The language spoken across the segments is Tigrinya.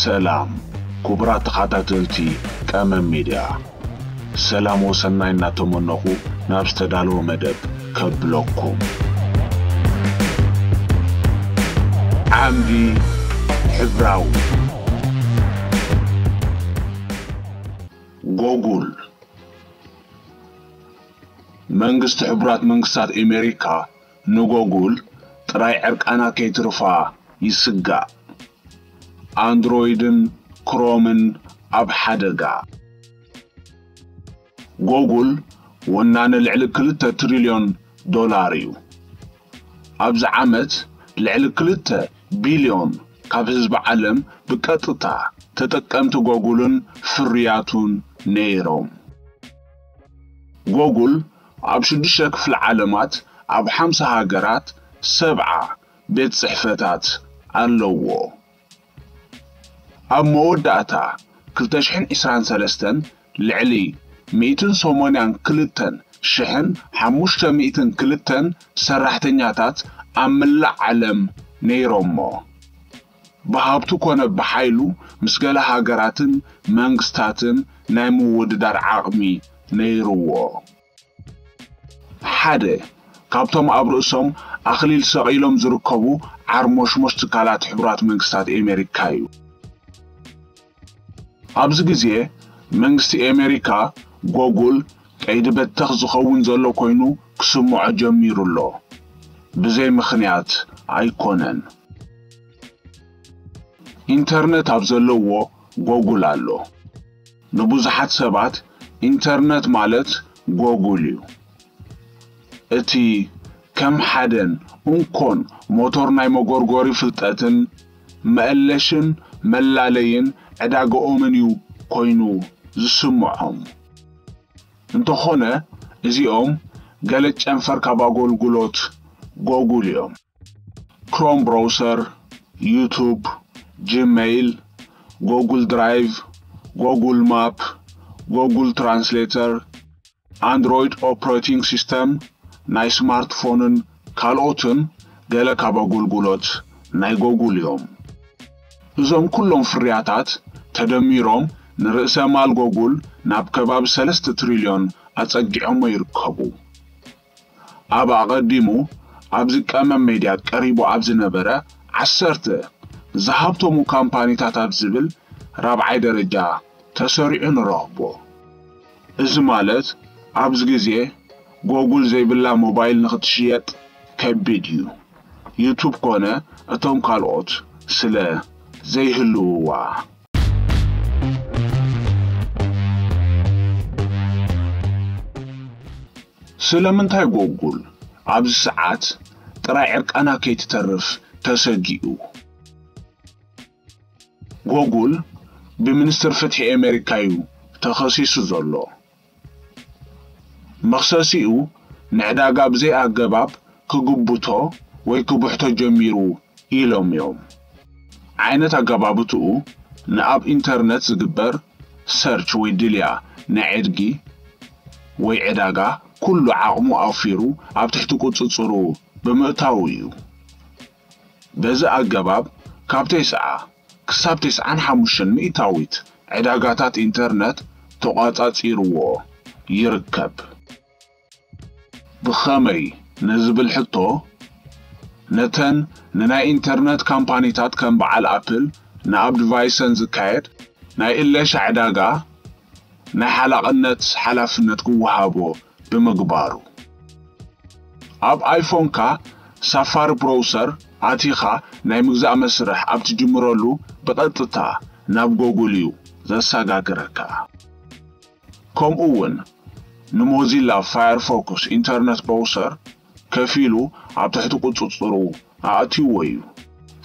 ሰላም ክቡራት ተኸታተልቲ ቀመም ሚድያ፣ ሰላም ወሰናይ እናተመነኹ ናብ ዝተዳለወ መደብ ከብለኩም። ዓምዲ ሕብራዊ። ጎጉል። መንግስቲ ሕቡራት መንግስታት ኣሜሪካ ንጎጉል ጥራይ ዕርቃና ከይትርፋ ይስጋእ። ኣንድሮይድን ክሮምን ኣብ ሓደጋ። ጎጉል ወናኒ ልዕሊ ክልተ ትሪልዮን ዶላር እዩ። ኣብዚ ዓመት ልዕሊ ክልተ ቢልዮን ካብ ህዝቢ ዓለም ብቀጥታ ተጠቀምቲ ጎጉልን ፍርያቱን ነይሮም። ጎጉል ኣብ ሽዱሽተ ክፍለ ዓለማት ኣብ ሓምሳ ሃገራት ሰብዓ ቤት ጽሕፈታት ኣለዎ። ኣብ መወዳእታ ክልተ ሽሕን ዕስራን ሰለስተን ልዕሊ ሚእትን ሰማንያን ክልተን ሽሕን ሓሙሽተ ሚእትን ክልተን ሰራሕተኛታት ኣብ መላእ ዓለም ነይሮሞ። ብሃብቱ ኮነ ብሓይሉ ምስ ገለ ሃገራትን መንግስታትን ናይ ምውድዳር ዓቕሚ ነይርዎ። ሓደ ካብቶም ኣብ ርእሶም ኣኽሊል ሰቒሎም ዝርከቡ ዓርሞሽሞሽ ትካላት ሕቡራት መንግስታት ኣሜሪካ እዩ። ኣብዚ ግዜ መንግስቲ ኣሜሪካ ጎጉል ቀይዲ በተኽ ዝኸውን ዘሎ ኮይኑ ክስምዖ ጀሚሩ ኣሎ። ብዘይ ምኽንያት ኣይኮነን። ኢንተርነት ኣብ ዘለዎ ጎጉል ኣሎ። ንብዙሓት ሰባት ኢንተርነት ማለት ጎጉል እዩ። እቲ ከም ሓደን እንኮን ሞቶር ናይ መጎርጎሪ ፍልጠትን መእለሽን መላለይን ዕዳገኦምን እዩ ኮይኑ ዝስምዖም። እንተኾነ እዚኦም ገለ ጨንፈር ካብ ኣገልግሎት ጎጉል እዮም። ክሮም ብራውሰር፣ ዩቱብ፣ ጂሜይል፣ ጎጉል ድራይቭ፣ ጎጉል ማፕ፣ ጎጉል ትራንስሌተር፣ ኣንድሮይድ ኦፕሬቲንግ ሲስተም ናይ ስማርትፎንን ካልኦትን ገለ ካብ ኣገልግሎት ናይ ጎጉል እዮም። እዞም ኩሎም ፍርያታት ተደሚሮም ንርእሰ ማል ጎጉል ናብ ከባቢ ሰለስተ ትሪልዮን ኣጸጊዖሞ ይርከቡ። ኣብ ኣቐዲሙ ኣብዚ ቀመም ሜድያ ቀሪቡ ኣብ ዝነበረ ዓሰርተ ዝሃብተሙ ካምፓኒታት ኣብ ዝብል ራብዓይ ደረጃ ተሰሪዑ ንረኽቦ። እዚ ማለት ኣብዚ ግዜ ጎጉል ዘይብላ ሞባይል ንኽትሽየጥ ከቢድ እዩ። ዩቱብ ኮነ እቶም ካልኦት ስለ ዘይህልውዋ። ስለምንታይ ጎጉል ኣብዚ ሰዓት ጥራይ ዕርቃና ከይትተርፍ ተሰጊኡ? ጎጉል ብሚኒስትር ፍትሒ ኣሜሪካ እዩ ተኸሲሱ ዘሎ። መኽሰሲኡ ንዕዳጋ ብዘይ ኣገባብ ክግብቶ ወይ ክብሕቶ ጀሚሩ ኢሎም እዮም። ዓይነት ኣገባብትኡ ንኣብ ኢንተርነት ዝግበር ሰርች ወይ ድልያ ናይ ዕድጊ ወይ ዕዳጋ ኩሉ ዓቕሙ ኣውፊሩ ኣብ ትሕቲ ቁጽጽሩ ብምእታዉ እዩ። በዚ ኣገባብ ካብ ተስዓ ክሳብ ተስዓን ሓሙሽተን ሚእታዊት ዕዳጋታት ኢንተርነት ተቋጻጺርዎ ይርከብ። ብኸመይ ንዝብል ሕቶ፣ ነተን ንናይ ኢንተርነት ካምፓኒታት ከም በዓል ኣፕል ንኣብ ዲቫይሰን ዝካየድ ናይ እለሻ ዕዳጋ ናይ ሓላቕነት ሓላፍነት ክወሃቦ ብምግባሩ። ኣብ ኣይፎንካ ሳፋሪ ብሮውሰር ኣቲኻ ናይ ምግዛእ መስርሕ ኣብ ትጅምረሉ ብቐጥታ ናብ ጎጉል እዩ ዘሰጋግረካ። ከምኡ እውን ንሞዚላ ፋየርፎክስ ኢንተርነት ብራውሰር ከፊሉ ኣብ ትሕቲ ቁጽጽሩ ኣእትይዎ እዩ።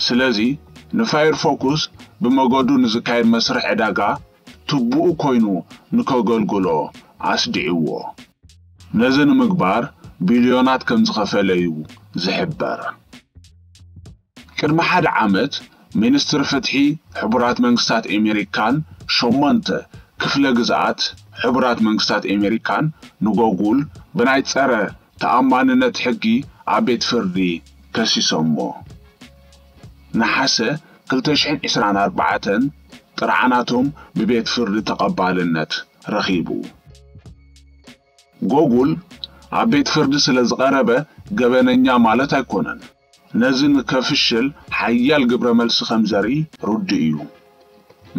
ስለዚ ንፋየርፎክስ ብመገዱ ንዝካየድ መስርሕ ዕዳጋ ትቡኡ ኮይኑ ንከገልግሎ ኣስዲዕዎ። ነዚ ንምግባር ቢልዮናት ከም ዝኸፈለ እዩ ዝሕበር። ቅድሚ ሓደ ዓመት ሚኒስትሪ ፍትሒ ሕቡራት መንግስታት ኣሜሪካን ሸሞንተ ክፍለ ግዝኣት ሕቡራት መንግስታት ኣሜሪካን ንጎጉል ብናይ ጸረ ተኣማንነት ሕጊ ኣብ ቤት ፍርዲ ከሲሶሞ። ነሓሰ ክልተ ሽሕን ዕስራን ኣርባዕተን ጥርዓናቶም ብቤት ፍርዲ ተቐባልነት ረኺቡ። ጎጉል ኣብ ቤት ፍርዲ ስለ ዝቐረበ ገበነኛ ማለት ኣይኮነን። ነዚ ንከፍሽል ሓያል ግብረ መልሲ ከም ዘርኢ ርዱእ እዩ።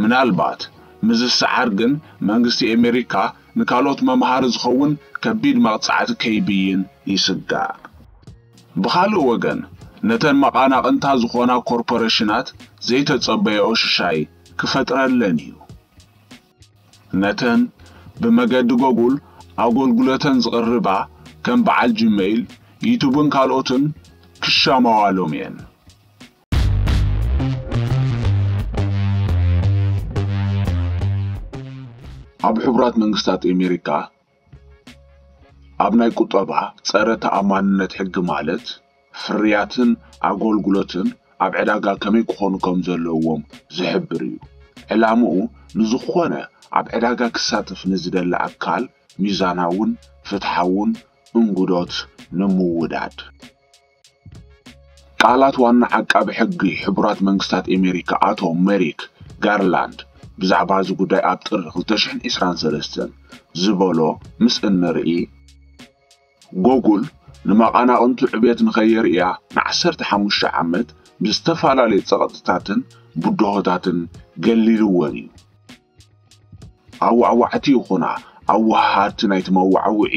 ምናልባት ምዝስዓር ግን መንግስቲ ኣሜሪካ ንካልኦት መምሃሪ ዝኸውን ከቢድ መቕጻዕቲ ከይብይን ይስጋእ። ብኻልእ ወገን ነተን መቓናቕንታ ዝኾና ኮርፖሬሽናት ዘይተጸበየኦ ሽሻይ ክፈጥረለን እዩ። ነተን ብመገዲ ጎጉል ኣገልግሎተን ዝቕርባ ከም በዓል ጂሜይል፣ ዩቱብን ካልኦትን ክሻማዋሎም እየን። ኣብ ሕቡራት መንግስታት ኣሜሪካ ኣብ ናይ ቁጠባ ጸረ ተኣማንነት ሕጊ ማለት ፍርያትን ኣገልግሎትን ኣብ ዕዳጋ ከመይ ክኾኑ ከም ዘለዎም ዝሕብር እዩ። ዕላምኡ ንዝኾነ ኣብ ዕዳጋ ክሳተፍ ንዝደሊ ኣካል ሚዛናውን ፍትሓውን እንግዶት ንምውዳድ። ቃላት ዋና ዓቃቢ ሕጊ ሕቡራት መንግስታት ኣሜሪካ ኣቶ መሪክ ጋርላንድ ብዛዕባ እዚ ጉዳይ ኣብ ጥሪ ክልተ ሽሕን ዕስራን ሰለስተን ዝበሎ ምስ እንርኢ፣ ጎጉል ንመቓናቕንቱ ዕቤት ንኸየርእያ ንዓሰርተ ሓሙሽተ ዓመት ብዝተፈላለየ ጸቕጥታትን ብድሆታትን ገሊልወን እዩ። ኣዋዕዋዕቲ ይኹና ኣዋሃድቲ ናይቲ መዋዕውዒ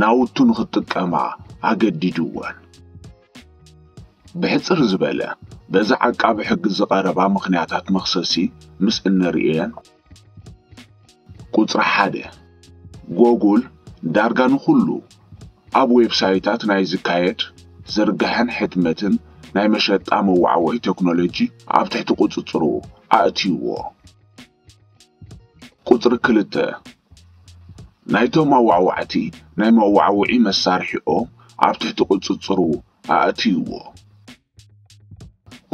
ናውቱ ንኽጥቀማ ኣገዲድወን። ብሕጽር ዝበለ በዚ ዓቃቢ ሕጊ ዝቐረባ ምኽንያታት መኽሰሲ ምስ እንርእየን፣ ቁጽሪ ሓደ፣ ጎጉል ዳርጋ ንኹሉ ኣብ ዌብሳይታት ናይ ዝካየድ ዝርግሐን ሕትመትን ናይ መሸጣ መዋዕውዒ ቴክኖሎጂ ኣብ ትሕቲ ቁጽጽሩ ኣእትይዎ። ቁጽሪ ክልተ፣ ናይቶም ኣዋዕዋዕቲ ናይ መዋዕውዒ መሳርሒኦም ኣብ ትሕቲ ቁጽጽሩ ኣእትይዎ።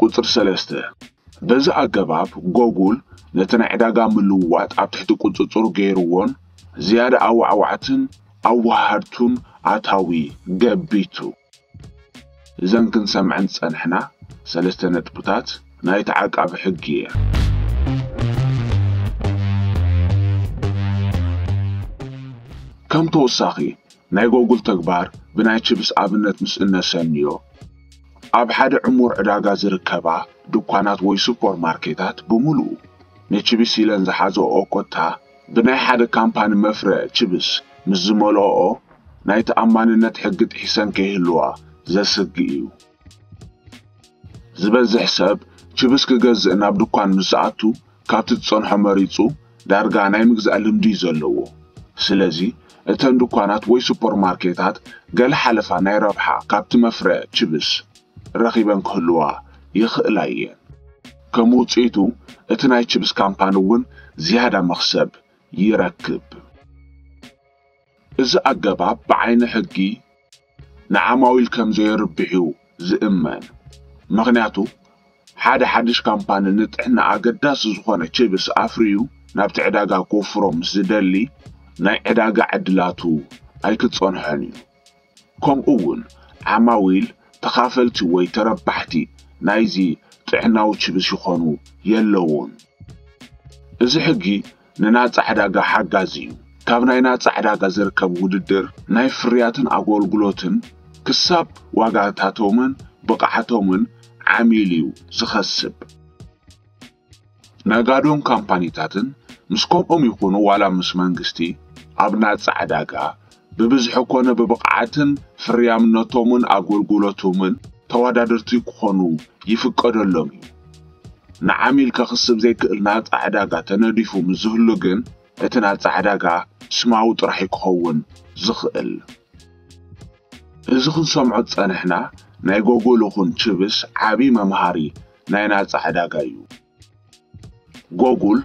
ቁጽሪ ሰለስተ፣ በዚ ኣገባብ ጎጉል ነቲ ናይ ዕዳጋ ምልውዋጥ ኣብ ትሕቲ ቁጽጽሩ ገይርዎን ዝያዳ ኣዋዕዋዕትን ኣዋሃድቱን ኣታዊ ገቢቱ። እዘን ክንሰምዐን ዝጸንሕና ሰለስተ ነጥብታት ናይቲ ዓቃቢ ሕጊ እየን። ከም ተወሳኺ ናይ ጎጉል ተግባር ብናይ ቺፕስ ኣብነት ምስ እነሰንዮ፣ ኣብ ሓደ ዕሙር ዕዳጋ ዝርከባ ድኳናት ወይ ሱፐርማርኬታት ብምሉኡ ንቺፕስ ኢለን ዝሓዘኦ ኮታ ብናይ ሓደ ካምፓኒ መፍረ ቺፕስ ምስ ዝመልኦኦ ናይ ተኣማንነት ሕጊ ጥሒሰን ከይህልዋ ዘስግእ እዩ። ዝበዝሕ ሰብ ቺፕስ ክገዝእ ናብ ድኳን ምስ ዝኣቱ ካብቲ ዝጸንሖ መሪጹ ዳርጋ ናይ ምግዛእ ልምዲ እዩ ዘለዎ። ስለዚ እተን ድኳናት ወይ ሱፐርማርኬታት ገለ ሓለፋ ናይ ረብሓ ካብቲ መፍረ ቺፕስ ረኺበን ክህልዋ ይኽእላ እየን። ከም ውጽኢቱ እቲ ናይ ቺፕስ ካምፓኒ እውን ዝያዳ መኽሰብ ይረክብ። እዚ ኣገባብ ብዓይኒ ሕጊ ንዓማዊል ከም ዘየርብሕ እዩ ዝእመን። ምኽንያቱ ሓደ ሓድሽ ካምፓኒ ንጥዕና ኣገዳሲ ዝኾነ ቺፕስ ኣፍርዩ ናብቲ ዕዳጋ ክወፍሮ ምስ ዝደሊ ናይ ዕዳጋ ዕድላቱ ኣይክጸንሖን እዩ። ከምኡ እውን ዓማዊል ተኻፈልቲ ወይ ተረባሕቲ ናይዚ ጥዕናዊ ቺፕስ ይኾኑ የለውን። እዚ ሕጊ ንናጻ ዕዳጋ ሓጋዚ እዩ። ካብ ናይ ናጻ ዕዳጋ ዝርከብ ውድድር ናይ ፍርያትን ኣገልግሎትን ክሳብ ዋጋታቶምን ብቕዓቶምን ዓሚል እዩ ዝኸስብ። ነጋዶን ካምፓኒታትን ምስ ከምኦም ይኹኑ ዋላ ምስ መንግስቲ ኣብ ናጻ ዕዳጋ ብብዝሒ ኮነ ብብቕዓትን ፍርያምነቶምን ኣገልግሎቶምን ተወዳደርቲ ክኾኑ ይፍቀደሎም እዩ። ንዓሚል ከኽስብ ዘይክእል ናጻ ዕዳጋ ተነዲፉ ምስ ዝህሉ ግን እቲ ናጻ ዕዳጋ ስማዊ ጥራሕ እዩ ክኸውን ዝኽእል። እዚ ክንሰምዖ ዝጸንሕና ናይ ጎጎል ይኹን ቺፕስ ዓቢ መምሃሪ ናይ ናጻ ዕዳጋ እዩ። ጎጉል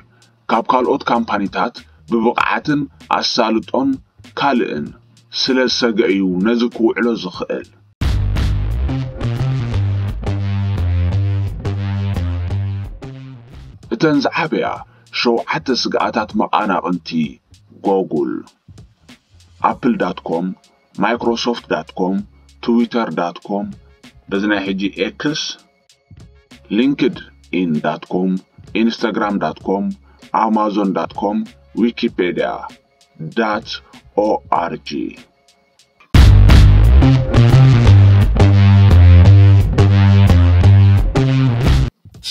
ካብ ካልኦት ካምፓኒታት ብብቕዓትን ኣሳልጦን ካልእን ስለ ዝሰገ እዩ ነዚ ክውዕሎ ዝኽእል። እተን ዝዓበያ ሸውዓተ ስግኣታት መቓናቕንቲ ጎጉል፣ ኣፕል ዳት ኮም፣ ማይክሮሶፍት ዳት ኮም፣ ትዊተር ዳት ኮም፣ በዚ ናይ ሕጂ ኤክስ፣ ሊንክድ ኢን ዳት ኮም፣ instagram dot com, amazon dot com, wikipedia dot org።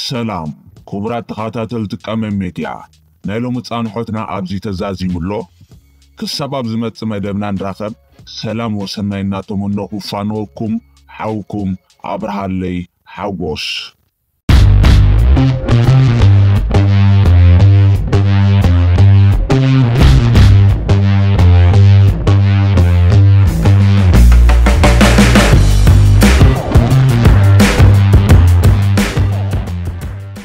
ሰላም ክቡራት ተኸታተልቲ ቀመም ሜድያ፣ ናይ ሎሚ ጻንሖትና ኣብዚ ተዛዚሙ ኣሎ። ክሳብ ኣብ ዝመጽእ መደብና ንራኸብ፣ ሰላም ወሰናይ እናተመነኹ ፋነወኩም ሓውኩም ኣብርሃለይ ሓጎስ።